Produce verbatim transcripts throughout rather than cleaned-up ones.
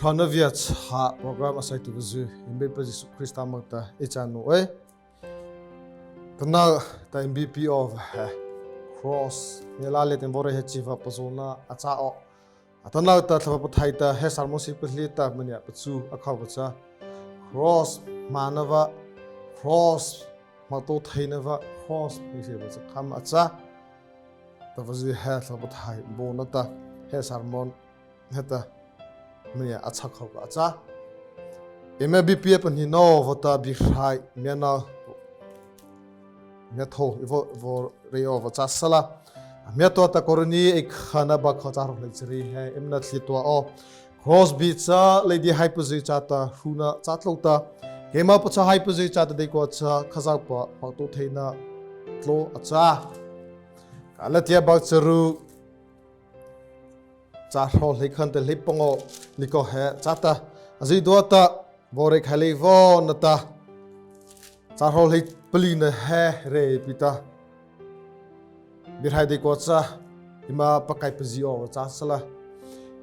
Pahno viachhâ program a saituhpazy, eima Beipa Zisu Krista moh ta ei cha naoh ei. Atanoh ta eima biepie awpa he cross, miah liata vaw reih he chipa pazao na a châ aw. Atanoh ta Thlahpa Pathaih ta he sermon sie palih ta miah pachu a khopa cha, cross hmâna vâ, cross hmotaotheina vâ, cross hmeiseihpa cha khâpa a châ tahpa zy he Thlahpa Pathaih baona ta he sermon heta miah a châ khopa a châ. Eima biepie pahnona vâta Biehrai miah na, miah thôh ei vaw, vaw reih awpa châ sala. Miah tua ta Korinthi eikha na bâkha châ hrawh hleichari he eima nathlie tua aw. Cross bie cha leidia haipazy châta hrona châ tlôh ta, keima pachâ haipazy châta deikua cha Khazohpa hmotaotheina tlôh a châ. Galatia bâkha charu, châ hrawh hleikha nata hleipangawh likawh he châta, a zydua ta vaw reih khai leipa vâta, châ hrawh hleipalihna he reih pi ta, Biehrai deikua cha eima pakaipazy awpa châ sala.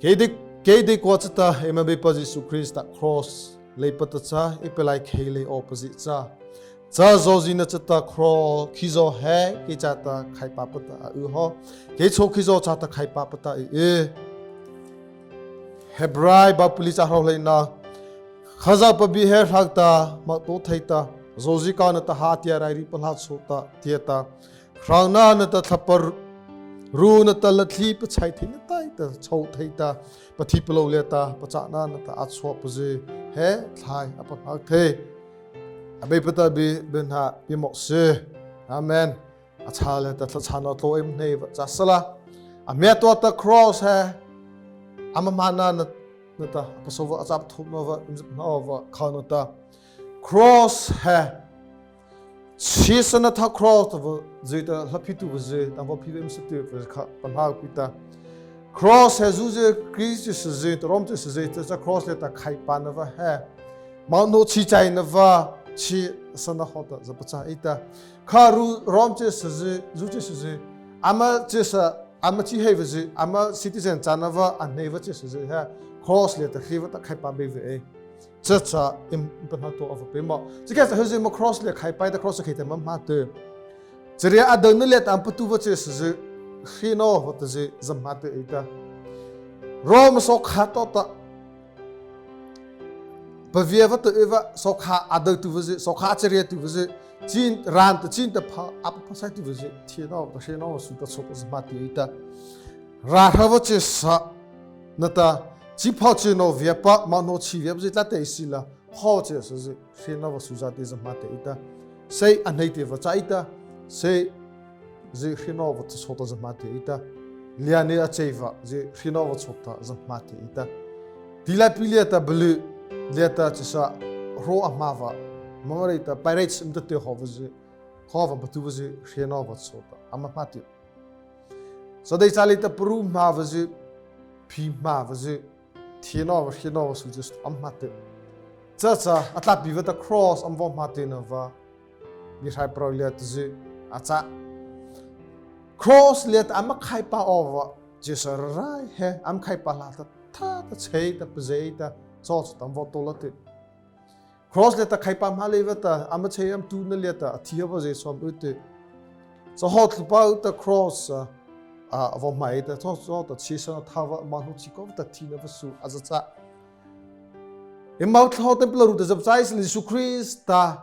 Kei dei, kei deikua chata eima Beipa Zisu Krista cross leipa ta cha ei palaikhei lei awpazy cha, cha zawhzina chata cross khizaw he kei châta khaipâpa ta a y haw. Kei chhao khizaw châta khaipâpa ta ei y. Hebrai bâ palih châ hrawh hleina, Khazohpa bie he hroh ta hmotaotheina ta, zawhzi kô nata hâ tia rairuna palâsa chhao ta, tia ta, hrona nata thlahpa ru nata lathi pachhai theina taihta chhao thei ta, pathipalôh liata pachâna nata a chhuahpazy he thei a pahno thei. Abeipa ta bie byhnâ pie mawh sy. Amen. A chhâ liata thlahchhâna tlôh eima hneipa châ sala. Miah tua ta cross he ama hmâna na, nata a pasôh vâ, a châ pathôhna vâ, eima zâ pahno vâ kha nata, cross he, chyhsa nata cross tahpa zy ta hlaphituhpazy ta vaw phi vei eima satuhpazy kha pahno pi ta, cross he Zydua Krista chyhsazy, Rom chyhsazy ta cha cross liata khaipâna vâ he, mohnao chhichaina vâ, chyhsa na hawhta za pachâ ei ta, kha ru Rom chyhsazy, Zydua chyhsazy, ama chyhsa, ama chhihhaipazy, ama citizen châna vâ a hneipa chyhsazy he cross liata hrie vâta khaipâ beih vei ei. Cha cha eima pahno tua awpa peimawh. Chakha cha hawhzy ma cross liata khaipâ ei ta, cross kheihta ma hmâ tyh. Charia a dyuhna liata ama patupa chyhsazy hrie nawpa ta zy za hmâ tyh ei ta, Rom sawhkhâ tawhta pavia vâta y vâ, sawhkhâ a dyuhtuhpazy, sawhkhâ a chariatuhpazy, chi râh ta chi ta pha a paphasaituhpazy thi nawpa ta hrie nawpa su ta chhao ta za hmâ tyh ei ta, râh hapa chyhsa nata, chi pha chi no viapa, mohnao chhi viapazy tlâh teh ei sila, hawh chyhsazy hrie nawpa su za tyh za hmâ tyh ei ta, sei a hnei tyhpa châ ei ta, sei zy hrie nawpa ta chhao ta za hmâ tyh ei ta, liana a cheipa zy hrie nawpa chhao ta za hmâ tyh ei ta, tilaipi liata, balyh liata chyhsa hro a hmâpa, mara ei ta pirates eima tah tyh hawhpazy, khâpa patupazy hrie nawpa chhao ta ama hmâ tyh. Chadei châ liata paru hmâpazy, phi hmâpazy, thi nawpa hrie nawpa su chyhsa ama hmâ tyh. Cha cha a tlâhpi vâta cross ama vaw hmâ tyhna vâ, Biehrai parao liata zy a châ. Cross liata ama khaipâ awpa chyhsa rai he ama khaipâ hla ta, thata chei ta, pazei ta, chhao chata ama vaw tao la tyh. Cross liata khaipâ hmâ leipa ta ama chei ama tuna liata a thi awpazy chhao ama y tyh. Cha hawhtuhpa ta cross a, a vaw hmâ ei ta, chhao chata chyhsa na thâ vâ, mohnao chhi khopa ta thina vâ su a za châ. Eima thao ta eima palôhru ta za pachâ ei sala, Zisu Krista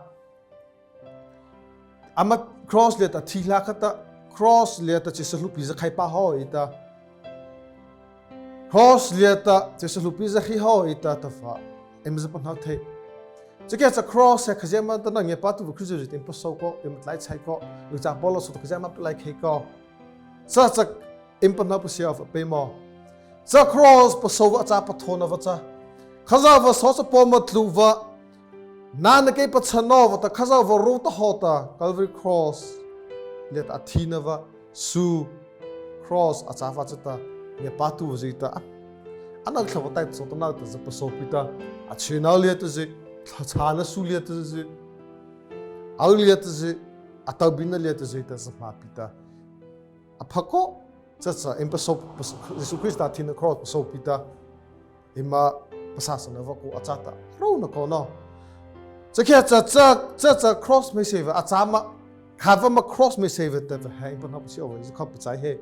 ama cross liata thi hla khata, cross liata chyhsa hluhpi za khaipâ haw ei ta, cross liata chyhsa hluhpi za hrie haw ei ta tahpa eima za pahno thei. Chakha cha cross he khazia ma ta na ngiapâtuhpa Krizyhzy ta eima pasô kaw, eima tlai chai kaw, eima châ palôh su ta khazia ma palaikhei kaw. Cha cha eima pahno pasia awpa peimawh. Cha cross pasôh vâ, a châ pathaona vâ cha, Khazohpa sawchapawpa ma tluh vâ, nâ nata kei pachha nawpa ta Khazohpa ro ta hawhta Calvary cross liata a thina vâ, su cross a châ vâ chata, ngiapâtuhpazy ta, ano thlahpa taihta chôta nata za pasôh pi ta, a chhâna liata zy, thlahchhâna su liata zy, o liata zy, a tobina liata zy ta za hmâ pi ta, a pha kaw. Cha cha eima pasôh, pasôh, Zisu Krista thina cross pasôh pi ta, eima pasasana vâ kô a châ ta, rônah kaw no. Chakhei cha, cha, cha, cha cross hmeiseih vâ a châ ma, khâpa ma cross hmeiseih vâ tahpa he eima pahno pasia vei, zy kha pachâ he.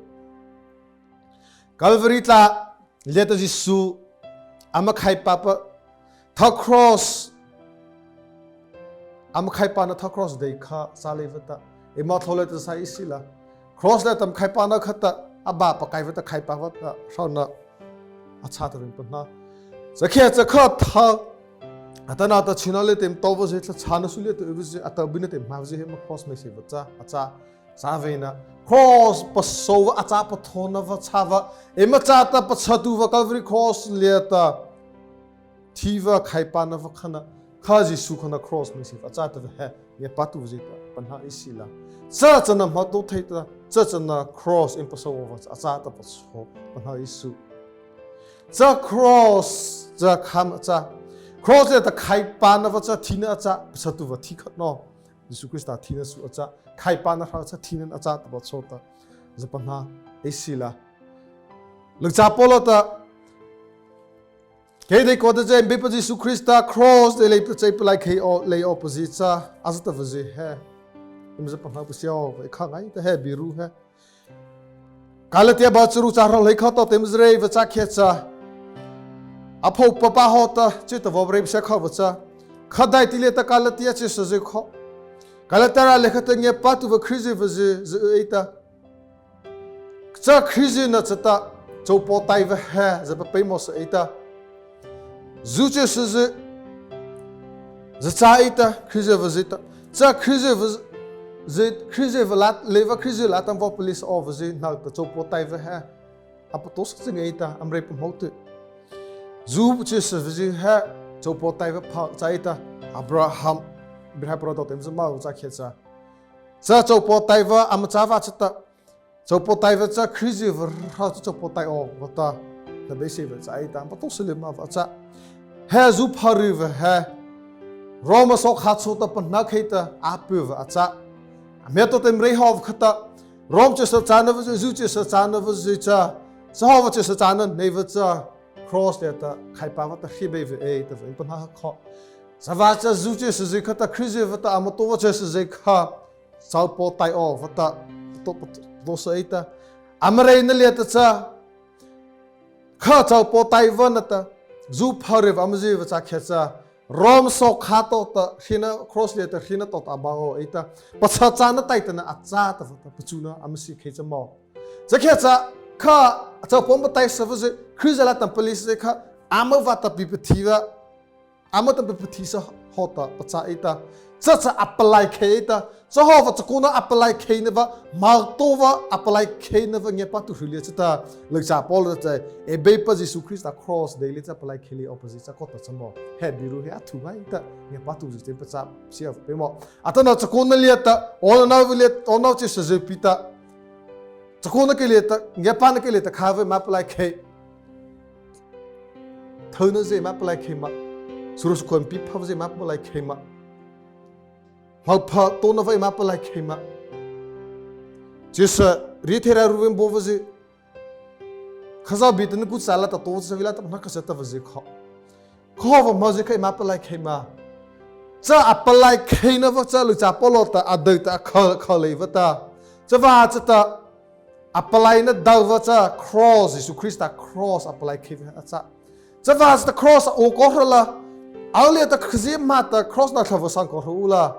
Calvary tlâ liata Zisu ama khaipâpa ta cross, ama khaipâna ta cross dei kha châ leipa ta, eima thao liata sai ei sila. Cross liata ama khaipâna khata, a ba pakai vâta khaipâ vâta, rônah a châ ta eima pahno. Chakhei cha kha ta, atanoh ta chhôhna liata eima tao vâ zy, thlahchhâna su liata y vâ zy, a tao bina ta eima hmâ vâ zy he ma cross hmeiseih vâ châ, a châ, châ vei na. Cross pasô vâ a châ, pathaona vâ châ vâ, eima châta pachhatuhpa Calvary cross liata thi vâ khaipâna vâ khana, kha Zisu khana cross hmeiseih vâ a châ tahpa he, ngiapâtuhpazy ta pahno ei sila. Cha chana hmotaotheina, cha chana cross eima pasô awpa a châ tahpa chhao pahno ei su. Cha cross, cha khâ ma a châ. Cross liata khaipâna vâ châ, thina a châ, pachhatuhpa thi kha no. Zisu Krista thina su a châ, khaipâna hra châ, thina a châ tahpa chhao ta, zy pahno ei sila. Lyuhchâpa Pawla ta, kei deikua ta cha Beipa Zisu Krista cross dei leipa ta cha ei palaikhei aw, lei awpa zy châ, a châ tahpa zy he, eima zy pahno pasia aw, ei kha ngaita he, biru he. Galatia bu charu, châ hrawh hleikha tawhta eima zy reih vâ chakhei cha, a phaopa pahno ta chi ta vaw reih pasia kha vâ châ. Kha daihti liata Galatia chyhsa zy kha, Galatia râh liata khata ngiapâtuhpa Krizyhpa zy, zy y ei ta. Cha Krizyhna chata chôpaw tai vâ he zy papeimawhsa ei ta. Zu chyhsa zy, zy châ ei ta, Krizyhpa zy ta. Cha Krizyhpa zy, Krizyhpa lâ, leipa Krizyhpa lâta vaw paleisa awpa zy hnohta chôpaw tai vâ he a patosa chi ngei ta, ama reih pahmôtuh. Zu chyhsa zy he chôpaw tai vâ pha châ ei ta. Abraham, Abraham para tawhta eima zy ma vâ chakhei cha, cha chôpaw tai vâ ama châ vâ chata, chôpaw tai vâ cha Krizyhpa hra cha chôpaw tai awpa ta, hnabeiseih vâ châ ei ta, ama patosa lymâ vâ châ. He zu phari vâ he, Rômâ sawhkhâ chôta pahnokhei ta a pua vâ a châ. Amiato ta eima reih haw vâ khata, Rômâ chyhsa châna vâ zy, Zu chyhsa châna vâ zy cha, cha hawhpa chyhsa châna hnei vâ cha, cross liata khaipâ vâta hria beih vei ei tahpa eima pahno ha kha. Chavâta cha Zu chyhsa zy khata Krizyhpa ta ama tao vâ chyhsa zy kha, chôpaw tai awpa ta, to, patosa ei ta. Ama reina liata cha, kha chôpaw tai vâna ta, zu phari vâ ama zy vâ chakhei cha, Rômâ sawhkhâ tawhta hriena, cross liata hriena tawhta a bao ei ta, pachâ châna taihta na a châ tahpa ta pachuna ama sie khei cha maw. Chakhei cha, kha chôpaw ama taihsa vâ zy, Krizyhpa lâta paleisa zy kha, ama vâta pi pathi vâ, ama ta pi pathisa hawhta pachâ ei ta, cha cha a palaikhei ei ta, cha hawhpa chakaona a palaikheina vâ, hmotaopa a palaikheina vâ ngiapâtuh hry liata chata, Lyuhchâpa Pawla ta, Abeipa Zisu Krista cross dei liata cha palaikhei lei awpa zy cha kaw ta cha maw. He biru he a thu ngaita, ngiapâtuhzy ta eima pachâ sie vei maw. Atanoh chakaona liata, awnano liata, awnano chyhsa zy pi ta, chakaona kei liata, ngiapâna kei liata khâpa vâ eima palaikhei. Thôhna zy eima palaikhei ma. Suru sukhuan pi pha zy eima palaikhei ma. Hmo phataona vâ eima palaikhei ma. Chyhsa riethei rairuna vâ zy, Khazoh bie ta na ku châ la ta, to châ vei la ta, na khâ sa ta vâ zy kha. Kha hawhpa hmo zy kha eima palaikhei ma. Cha a palaikheina vâ cha Lyuhchâpa Pawla ta a dei ta a kha, kha lei vâta. Chavâta chata, a palaina dei vâ cha cross, Zisu Krista cross a palaikhei vâ a châ. Chavâta chata cross a o kaw hra la, a liata khazia ma ta cross na thla vâ sang kaw hra u la,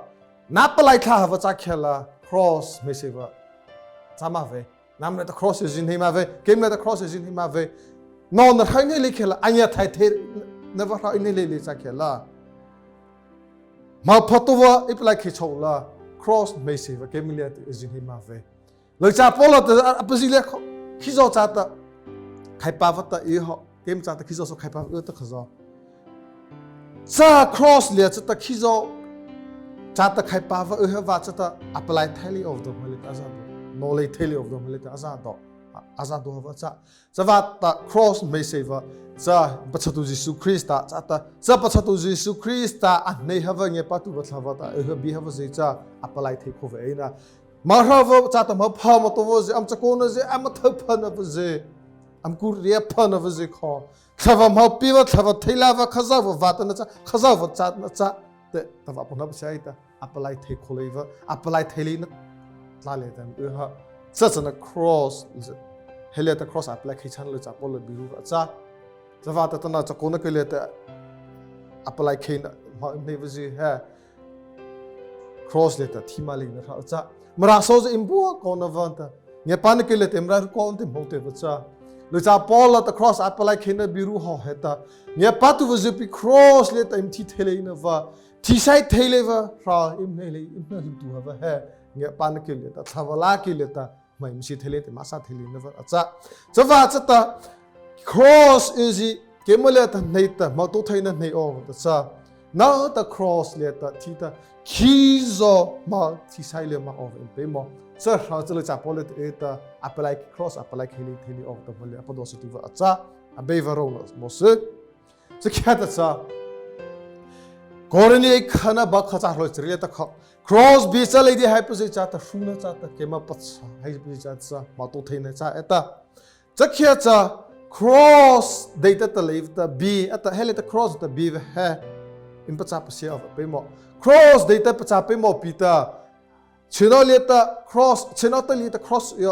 na palai thla ha vâ chakhei la, cross hmeiseih vâ châ ma vei. Nama liata cross ei zie hnei ma vei, keima liata cross ei zie hnei ma vei. Nô na hrai hnei lei khei la, a ngiahthai thei na vâ hrai hnei lei lei chakhei la, hmo phataopa ei palaikhei chhao la, cross hmeiseih vâ keima liata ei zie hnei ma vei. Lyuhchâpa Pawla ta a, a pazi lei kha, khizaw châta khaipâ vâta ei haw, keima châta khizaw so khaipâ vâ ta Khazoh. Cha cross liata chata khizaw châta khaipâ vâ ei ha vâ chata a palai thei lei awpa dawh ma lei ta a za dawh. Nô lei thei lei awpa dawh ma lei ta a za dawh. A, a za dawh ha vâ cha. Chavâta cross hmeiseih vâ cha Pachhatuh Zisu Krista chata, cha Pachhatuh Zisu Krista a hnei ha vâ ngiapâtuhpa Thlahpa ta ei ha bie ha vâ zy cha a palai thei khao vei ei na. Hmo hra vâ chata hmo pha hmo tao vâ zy, ama chakaona zy, ama thaophana vâ zy, ama ku ria phana vaw zy kho. Thlahpa hmo pi vaw, thlahpa thei la vaw, Khazohpa vâta na cha, Khazohpa châta na cha. Te, tahpa pahno pasi ei ta, a palai thei khao leipa, a palai thei leina tlâ liata, y ha. Cha chana cross, he liata cross a palai khei chhâna lei cha Paw la biru a châ. Chavâta tana chakona kei liata, a palai kheina, hmo nei vaw zy he. Cross liata thi ma leina hra a châ. Mara so zy eima bua kaw na vâta. Ngiapâna kei liata eima rai ru kaw na te hmo te vaw châ. Lei cha Paw la ta cross a palai kheina biru haw he ta. Ngiapâtuhpa zy pi cross liata eima thi thei leina vaw. Thi sai thei leipa hra eima nei lei, eima hluh tu ha vaw he. Ngiapâna kei liata, thlahpa la kei liata. Hmah eima sie thei lei, te ma sa thei leina vaw a châ. Chavâta chata, cross y zy, keima liata hnei ta, hmotaotheina hnei awpa ta cha. Nata cross liata thi ta, khizaw ma thi sai lei ma awpa eima peimawh. Cha hra cha lei cha Paw liata ei ta, a palai cross, a palai khei lei, thei lei awpa ta hmo lei, a padua sa tu vaw a châ, a bei vaw ro la mawh sy. Cha khiahta cha. Korinthi khana ba kha cha hloi chari liata kha. Cross bie cha lei di hai pazy chata, hruna chata, keima pachâ hai pazy chata, hmotaotheina cha ei ta. Cha khiahta cha, cross deita ta lei ta bie, a ta he liata cross ta bie vaw he. Eima pachâ pasia awpa peimawh. Cross deita pachâ peimawh pi ta. Chhôh liata cross, chhôh liata cross y.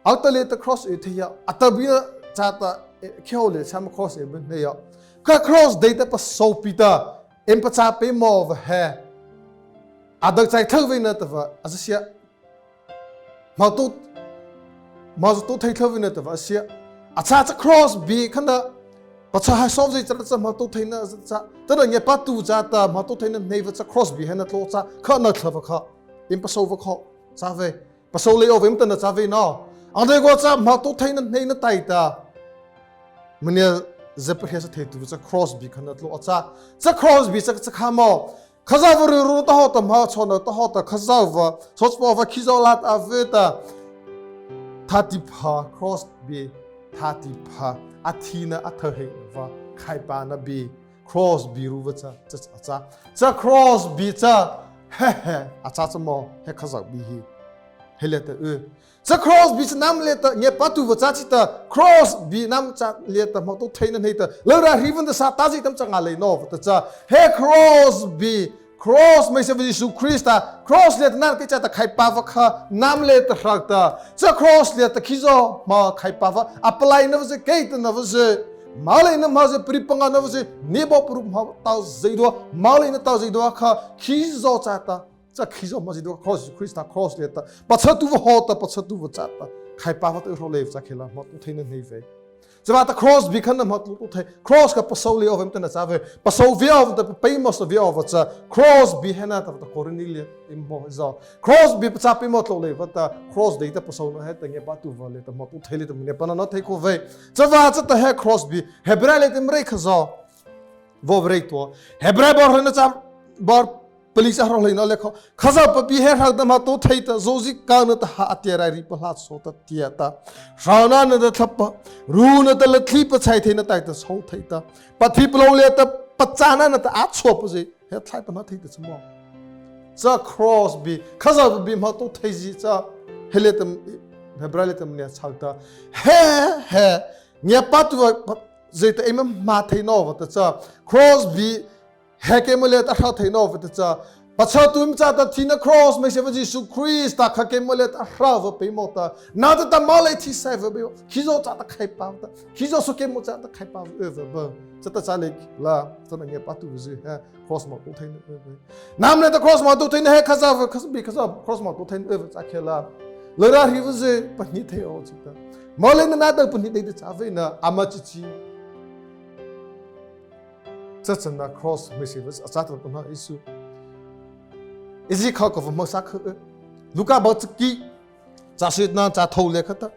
Aw ta liata cross y thei y. A ta bie na chata, eh, khiah lei cha ma cross y bie hnei y. Kha cross deita pasô pi ta. Eima pachâ peimawh vaw he. A dak chai thao vei na ta vaw, a za sia. Hmotaotheina, hmotaotheina thei thao vei na ta vaw a sia. A châ cha cross bie khana. Pachâ hai sawzy chata cha hmotaotheina cha. Tana ngiapâtuhpa chata hmotaotheina hnei vaw cha cross bie he na tlô cha. Kha na thlahpa kha. Eima pasô vaw kho. Cha vei. Pasô lei awpa eima ta na cha vei na. Ang dei ko cha hmotaotheina hnei na tai ta. Mania za pahria sa thei tu cha cross bie khana tlô a châ. Cha cross bie cha cha kha maw. Khazohpa ru ru ta haw ta, hmo chhôhna ta haw ta, Khazohpa, sawchapawpa khizaw lâta a vy ta. Thâtihpha, cross bie, thâtihpha, a thina a thaheihna vaw, khaipana bie, cross bie ru vaw cha, cha, cha, cha. Cha cross bie cha, he, he, a châ cha maw, he Khazoh bie hi. He liata y. Cha cross bie cha nama liata, ngiapâtuhpa cha chi ta, cross bie nama cha liata, hmotaotheina hnei ta, lei râh hri vâta sa ta zy tam cha ngâ lei nawpa ta cha, he cross bie, cross hmeiseihpa Zisu Krista, cross liata nâ kei chata khaipava kha, nama liata hra ta, cha cross liata khizaw ma khaipava, a palai na vaw zy, kei ta na vaw zy, moleina ma zy, pari panga na vaw zy, nie baw paru ma tao zydua, moleina tao zydua kha, khizaw chata, Cha khizaw ma zydua cross, Krista cross liata pachhatuhpa hawhta, pachhatuhpa chata khaipava ta y hro leipa cha khei la, hmotaotheina hnei vei. Chavâta cross bie khana hmotaotheina, cross kha pasô lei awpa eima ta na cha vei, pasô via awpa ta, peimawhsa via awpa cha, cross bie he na tahpa ta Korinthi liata eima hmô zy. Cross bie pachâ peimawh tlôh leipa ta, cross deita pasô na he ta ngiapâtuhpa liata hmotaotheina liata maniah pahno na thei khao vei. Chavâta chata he cross bie, Hebrai liata eima reih kha zy. Vaw reih tua. Hebrai bâr hrawhna cha, bâr pali cha hrawh hleino liata kha. Khazohpa bie he hra ta hmotaotheina ta, zawhzi kâhna ta ha a tiah rairih pahlâ chhao ta tiah ta. Hrona nata thlahpa, runa ta la thlipa chhai theina taihta chhao thei ta. Pathipalôh liata pachâna nata a chhuahpa zy, he thlai pahno thei ta cha maw. Cha cross bie, Khazohpa bie hmotaotheina zy cha, he liata, Hebrai liata maniah chho ta. He, he, ngiapâtuhpa zy ta eima hmâ thei nawpa ta cha, cross bie, he keima liata a hra thei nawpa ta cha, pachhatuhpa chata thina cross hmeiseihpa Zisu Krista kha keima liata a hra vaw peimawh ta, nata ta molei thi sai vaw peimawh, khizaw chata khaipava ta, khizaw so keima chata khaipava y vaw ba, chata cha lei la, chana ngiapâtuhpa zy he, cross hmotaotheina y vaw. Nama liata cross hmotaotheina he Khazohpa, Khazohpa bie Khazohpa cross hmotaotheina y vaw cha khei la. Lei râh hri vaw zy, pahnie thei aw chi ta. Moleina nata pahnie thei ta cha vei na, ama chi chi. Cha chana cross hmeiseihpa a châ ta pahno ei su. Ei zi kha kha vaw hmô sa kha. Luka bâ chaki. Cha syno cha thôh liata kha ta.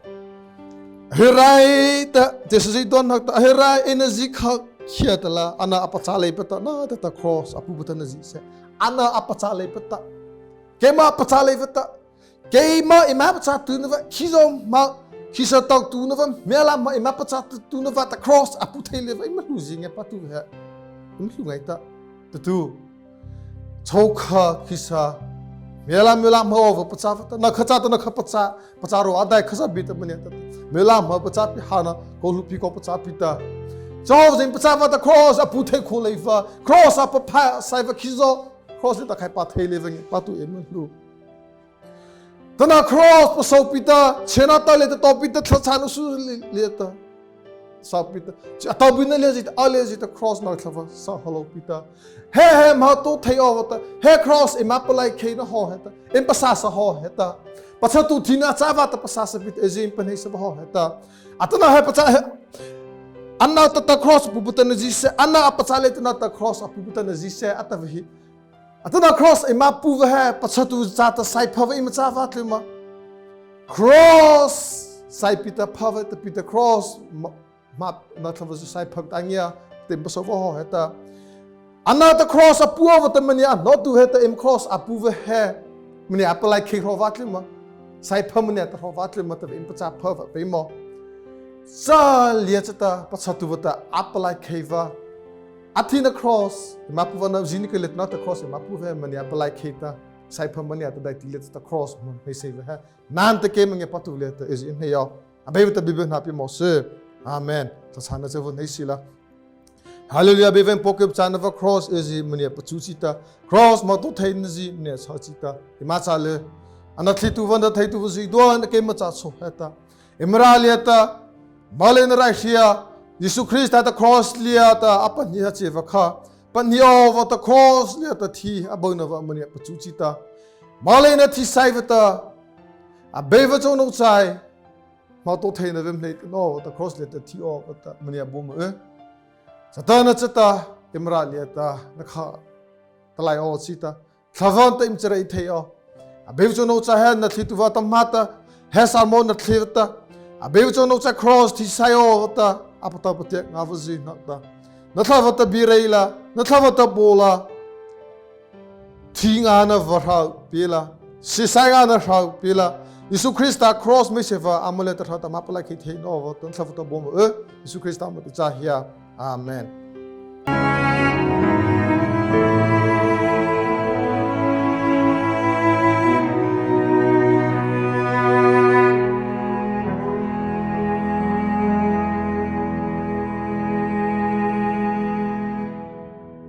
Hebrai ta, Zisu zy duahna ta, Hebrai eina zi kha khia ta la, ano a pachâ leipa ta, nata ta cross a pupa ta na zi sy. Ano a pachâ leipa ta. Keima a pachâ leipa ta. Keima eima pachâ tyhna vaw, khizaw ma, khihsa tao tyhna vaw, miah lâ ma eima pachâ tyhna vaw ta cross a pu thei leipa, eima hluh zy ngiapâtuhpa he. Eima hluh ngaita. Tahpa tu. Chhôhkha khihsa Mialâ mialâ ma awpa pachâ vâta, na kha châta na kha pachâ, pachâ ro a dei Khazohpa ta mania ta. Mialâ ma pachâ pi hana, ko hluhpi ko pachâ pi ta. Châ zy pachâ vâta cross a pu thei khao leipa, cross a paphasai pa khizaw, cross liata khai pa thei leipa ngiapâtuh ei ma hluh. Tana cross pasô pi ta, chhâna ta liata tao pi ta, thlahchhâna su liata. Sa pi ta, chi a tao pi na liata, a liata cross na thlahpa, sa halo pi ta. He he ma to thei awpa ta, he cross eima palai khei na haw heta, eima pasasa haw heta. Pachhatuh thina châ vâta pasasa pi ta, ei zy eima pahneisa haw heta. Atanoh he pachâ he, ano ta ta cross pu pu ta na zy sy, ano a pachâ liata na ta cross a pu pu ta na zy sy, a tahpa hi. Atanoh cross eima pu vâ he, pachhatuh châta sai pha vâ eima châ vâ tlyma. Cross sai pi ta pha vâ ta pi ta cross ma, ma na thlahpa zy sai pha ta ngia, ti eima pasô vâ haw heta. Ano ta cross a pu awpa ta mania a nawtuh heta eima cross a pu vâ he, mania a palai khei hro vâ tlyma. Sai pha mania ta hro vâ tlyma ta eima pachâ pha vâ peimawh. Cha liata chata pachhatuh vâta a palai khei vâ. A thina cross, eima pu vâ na zy ni ka liata na ta cross eima pu vâ he mania a palai khei ta. Sai pha mania ta daihti liata chata cross ma hmeiseih vâ he. Nâ ta keima ngiapâtuh liata ei zy eima hnei aw. Abeipa ta biebie na peimawh sy. Amen. Thlahchhâna cha vâ hnei sila. Hallelujah, Abeipa eima pôh kei pachâna vâ cross ei zy mania pachu chi ta. Cross ma to theina zy mania châ chi ta. Eima châ lei. A nathlietuh vâ na theituh vâ zydua na keima châ chhao heta. Eima râh liata, moleina raihria, Zisu Krista ta cross liata a pahnie ha chi vâ kha. Pahnie awpa ta cross liata thi a byuhna vâ mania pachu chi ta. Moleina thi sai vâta, Abeipa chônôchai, ma to theina vei mlei ta no ta cross liata thi awpa ta mania byuh ma e. Chatanachata, eima râh liata, na kha, talai aw chi ta. Thlahpa ta eima chareih thei aw. Abeipa chônôchai he nathlietuh vâta ma ta, he sermon nathlie ta. Abeipa chônôchai cross thi sai awpa ta, a patao patia ngâ vâ zy na ta. Na Thlahpa ta bie reih la, na Thlahpa ta baw la. Thi ngâna vâ hro pie la, siesai ngâna hro pie la, Zisu Krista cross hmeiseih vâ a molei ta hro ta ma palai khei thei nawpa ta Thlahpa ta baw ma e, Zisu Krista moh ta ei cha hia. Amen.